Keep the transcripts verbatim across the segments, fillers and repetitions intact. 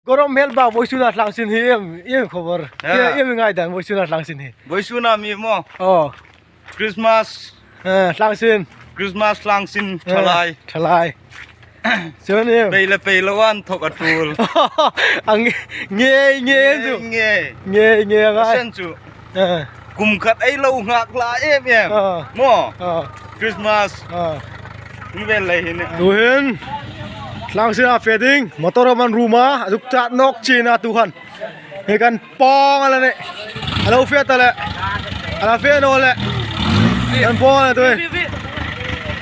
Gorom hmel bak, vawisuna tlangsin hi iem, iem khawbor? Iem, iem ngaidan vawisuna tlangsin hi? Vawisuna mi maw? Oh. Christmas. Eh, tlangsin. Christmas tlangsin, eh, thalai. Thalai. Chuan iem? Pei le pei lo an thawk a tul. Ang nge, nge chu. Nge. Nge, nge a ngai. Sen chu. Eh. Kum khat ei lo nghak la em em. Ah. Maw? Ah. Christmas. Ah. Ni vel lei hin. Tuhin. Tlangsin a fe ding. Motor man room a. A zuk tat nawk chin a tu khan. He kan pawng a la ne. A lo fe ta le. A la fe naw le. Kan pawng a la tu.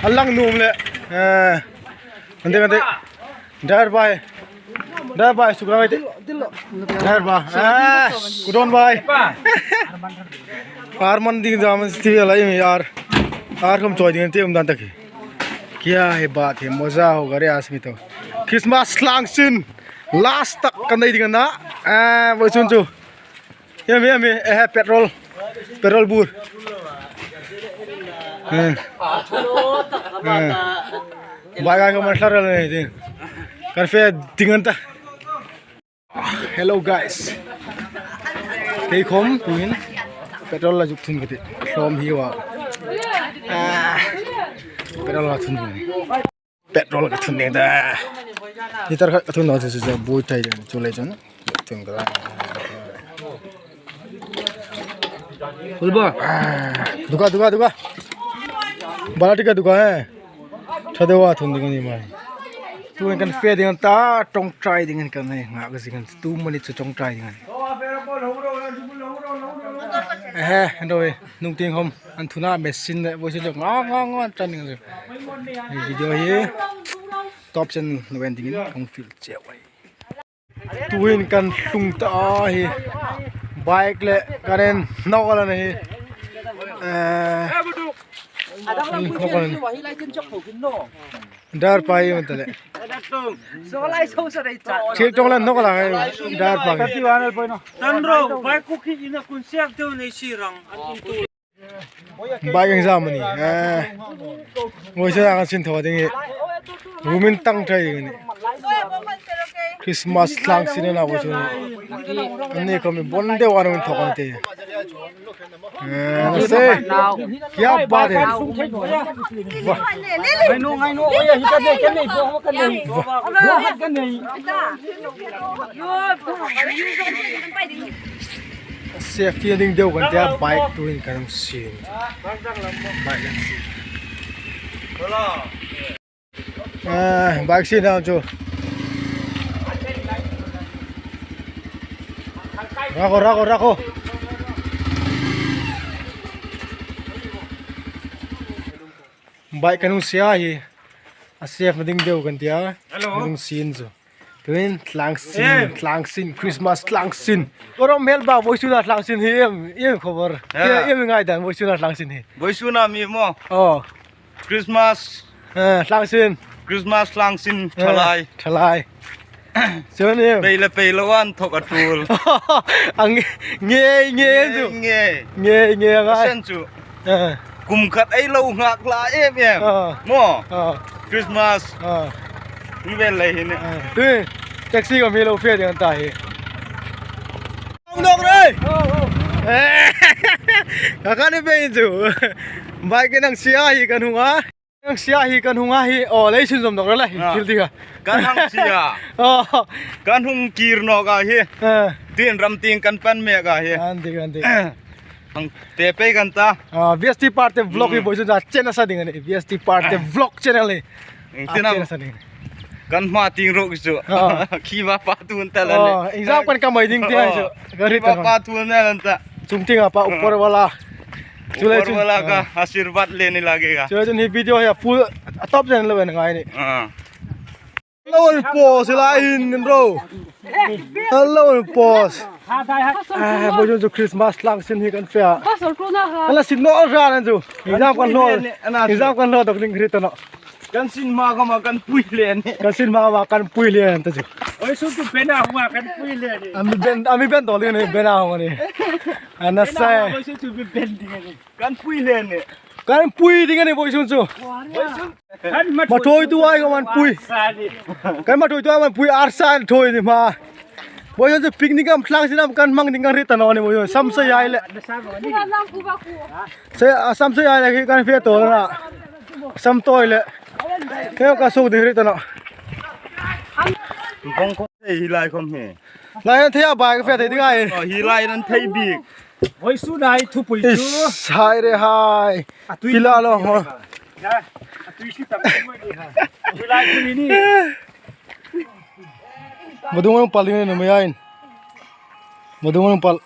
A lang nuom le. Eh. Kan te, kan te. Driver bai. Driver bai, sukra bai te. Driver bai. Ah, kudon bai. Ar man ding jam ti la imi ar. Ar khom choi ding te um dan tak hi. Kya hai baat hai, maza hoga re asmi to. Christmas tlangsin. Last tak kan nei ding na. Ah, vawisun chu. Iem, iem, iem, eh, petrol. Petrol bur. Eh. Eh. Bai gai ko man thlar le ni. Kan fe ding an ta. Hello guys. Kei khom tuhin petrol la zuk thun ka ti. Hlawm hi wa. Ah. Petrol la thun ka ti. Petrol ka thun ding ta. Litre khat ka thun ding chu chu bui thei ding chu le chun. Thun ka. Ulba. Ah, duka, duka, duka. Bala tika duka hai. Tha dewa thun ding ni mai. Tuhin kan fe ding ta, ṭawngṭai ding kan nei. Nga ka zing kan tu mani chu ṭawngṭai ding. Eh, hendo e. Nung ting hom. An thuna machine le voice le nga, nga, nga, chan ding chu. Video hi top channel lo en dingin kong fil cheu ai. Tuhin kan tlung ta a hi. Bike le kan en nawk a la na hi. Eh, in khawk a la na. Dar pa hi man ta le. Thil tawng la nawk a la hi. Dar pa hi. Tan ro, bike ku khi ina kun siak deu nei si rang. An in tu. Bike exam ni. Eh. Ngoi sa kan sin thaw ding hi. Rumin tang thai ding ni. Christmas tlangsin na bo chu. An ni ko mi bon de wan min thok an te. Eh, na se. Kya baat hai? Wah. Ngai no, ngai no. Oi, hi ka nei, ka nei, bo ka nei. Bo ka nei. Safety ding deu kan tia bike tuhin kan sin. Bike kan sin. Ah, bike sin down chu. Rako, rako, rako. Bike kan hung sia hi. A safe na ding deu kan tia. Hello. Kan hung sin chu. Tuhin tlangsin, em. Tlangsin, Christmas tlangsin. Gorom hmel bak, vawisuna tlangsin hi iem, iem khawbor? Iem, iem ngaidan vawisuna tlangsin hi? Vawisuna mi maw? Oh. Christmas. Eh, tlangsin. Christmas tlangsin, eh, thalai. Thalai. Chuan iem? Pei le pei lo an thawk a tul. Ang nge, nge chu. Nge. Nge, nge a ngai. Sen chu. Eh. Kum khat ei lo nghak la em em. Ah. Maw? Ah. Christmas. Ah. Ni vel lei hin. Ah. Tui, taxi ko mi lo fe ding ta hi. Dok re. Eh. Ka kan be chu. Bike nang sia hi kan hung a. Nang sia hi kan hung a hi. Oh, lei sin zom dok re la hi. Ah. Thil ding a. Kan hung sia. Oh. Kan hung kir nawk a hi. Eh. Tin ram ting kan pan mek a hi. An dik, an dik. Ang te pei kan ta. Ah, V S T Parte Vlog hi, mm, bo chu da channel sa ding a ni. V S T Parte Vlog channel hi. Ang, ah, tinam channel sa ding. Kan hma ting ro chu. Ah. Khi va pa tun ta la le. Oh, exam kan ka mai ding ti ai chu. Oh. Kan ri ta. Khi va pa tun na lan ta. Chung ting a pa, oh, upar wala. Chu le chu. Upar wala ka, ah, asirwad leni lagega. Chu le chu hi video hi full a top channel lo en ngai ni. Ah. Lo an pause la hin ro. Lo an pause. Ah, bo chu Christmas tlangsin hi kan fe a. Ala sin no ra nan chu. Exam kan lo. Exam kan lo dok ding ri ta no. Kan sin ma ka ma kan pui le ni. Kan sin ma ma kan pui le ta chu. Oi, su tu bena hua kan pui le ni. Ami ben, ami ben to le ni bena hua ni. Ana sai. Oi, su tu ben ding ni. Kan pui le ni. Kan pui ding ni bo chu. Oi, su. Kan ma thoi tu ai ko man pui. Kan ma thoi tu ai man pui ar san thoi ni ma. Bo yon chu picnic am tlang sin am kan hmang ding kan hriet ta naw ni bo yon. Sam sa yai le. Se, a sam sa yai le khi kan fe to na. Sam toi le. Ke ka suk ding hriet ta naw. Bong ko hi lai khom hi. Lai an thei a bai ka fe thei ding ai. Hi lai an thei bik. Voi su nai thu pui chu. Is, hai re hai. A tui pila lo ho. Ya, a tui si tam ni ha. Voi lai thu ni ni. Madung pal ding ni mai ain. Madung pal.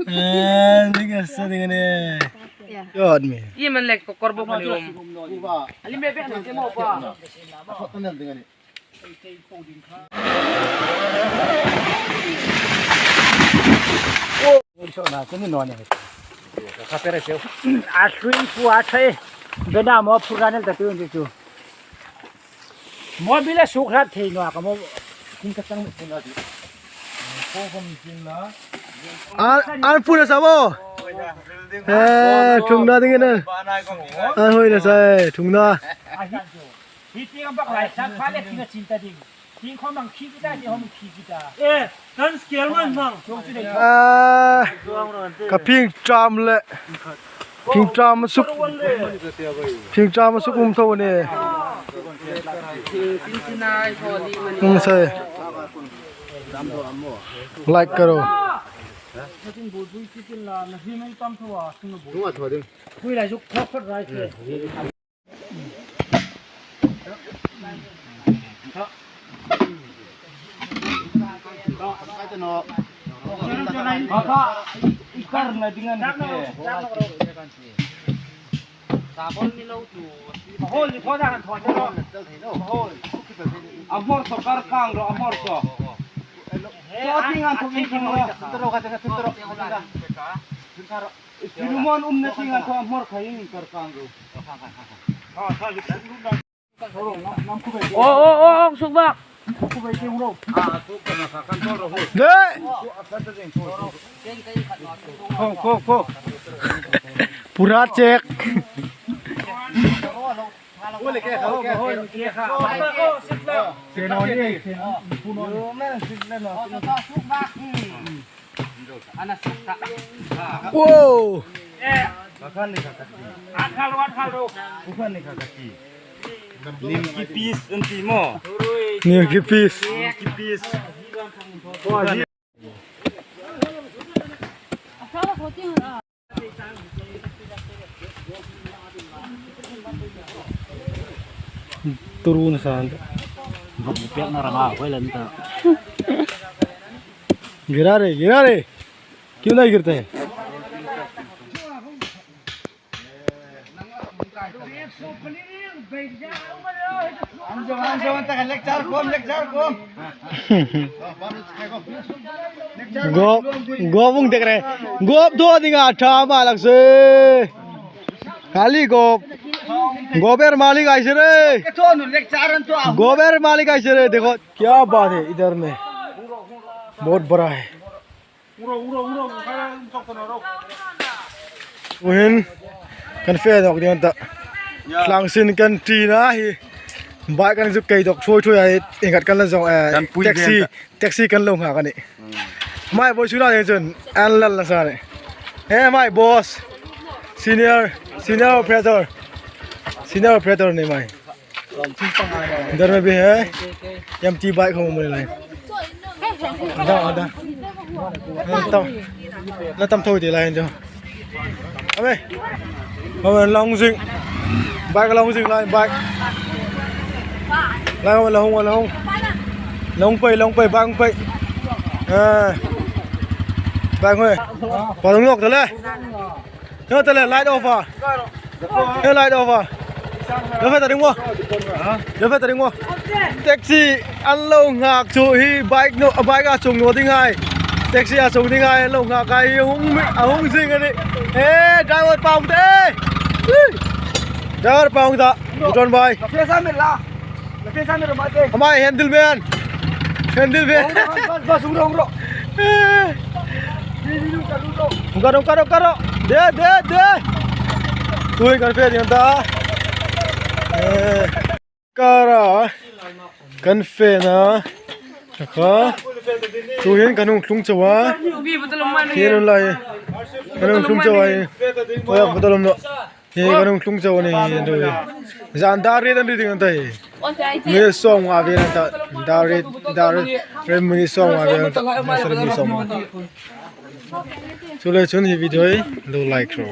Eh, ding sa ding ni. Yod mi. Ye man lek ko kor bo khani rom. Ali me be na ke mo ba. A hlui pu a thei. Bena mo phu ra nel ta tu ni chu. Mo bila suk rat thei no ka mo. Kin ka chang thei no di. Ko kom kin la. An, an pu na sa mo. Eh, thung na ding na. An hoi na sa, eh, thung na. Hi tieng bak lai, sang pha le thing a chin ta ding. Tieng khom ang khi ki ta, tieng khom khi ki ta. Eh, kan scale man mang. Chuong chu dei. Ah, ka phing tam le. Phing tam suk. Phing tam suk um tho ni. Um se. Like karo. Pui lai zuk thok thok rai se. A hmawr chu kar kang ro, a hmawr chu. Chu tieng an thok in thang ro. Solomon umna tieng an thok a hmawr kha in kar kang ro. O, o, o, o, suk bak. Dei. Ko, ko, ko. Pura chek. Wow. Nim ki piece an ti maw? Nim ki piece. Nim ki piece. Turun san. Bok pek na ranga, hoi lan ta. Gira re, gira re. Kyun nahi girte hain? Gop, gop hung dek re. Gop tho ding a tha ma lak se. Kali gop. Gop er malik aise re. Gop er malik aise re. Dekho, kya baat hai idhar mein. Bahut bada hai. Uhin, kan fe nawk ding ta. Tlang sin kan ṭi na hi. Bike kan zuk kei dawk thuoi thuoi a, ingat kan la zong, eh, kan pui taxi, ven ta. Taxi kan lo nghak a nih. Hmm. Mai boss chu la ding chun, an lal la sa ni. Eh, mai boss. Senior, senior operator. Senior operator ni mai. Dar me bhi hai. Yam ti bike ho mo lai. Da, da. Tam. Na tam thoi ti lai jo. Abe. Abe long zing. Bike long zing lai bike. Lai ho long ho long. Long pei long pei bang pei. Eh. Bang ho. Pa long lok ta le. Hei ta le, light off a. Hei, light off a. Lo fe ta ding maw. Lo fe ta ding maw. Taxi an lo nghak chu hi bike no, bike a chung naw ding hai. Taxi a chung ding hai, an lo nghak hai, hung mi, a hung zing a nih. Eh, driver pawng te. Driver pawng ta. Buton bai. Ka fe sa me la. Amai handle man. Handle man. Bas, bas, hung ro, hung ro. Hung ka ro, hung ka ro, hung ka ro. De, de, de. Tuhin kan fe ding ta. Eh. Ka ra. Kan fe na. Ka. Tuhin kan hung tlung chau a. Hi nun lai. Kan hung tlung chau a. Oi, ka talom lo. Hi kan hung tlung chau ni, hi nun. Zan dar riet an ri ding an ta hi. Minute sawmnga vel an ta. Dar riet, dar riet minute sawmnga vel an ta. Minute sawmnga. Chu lai chun hi video hi lo like ro.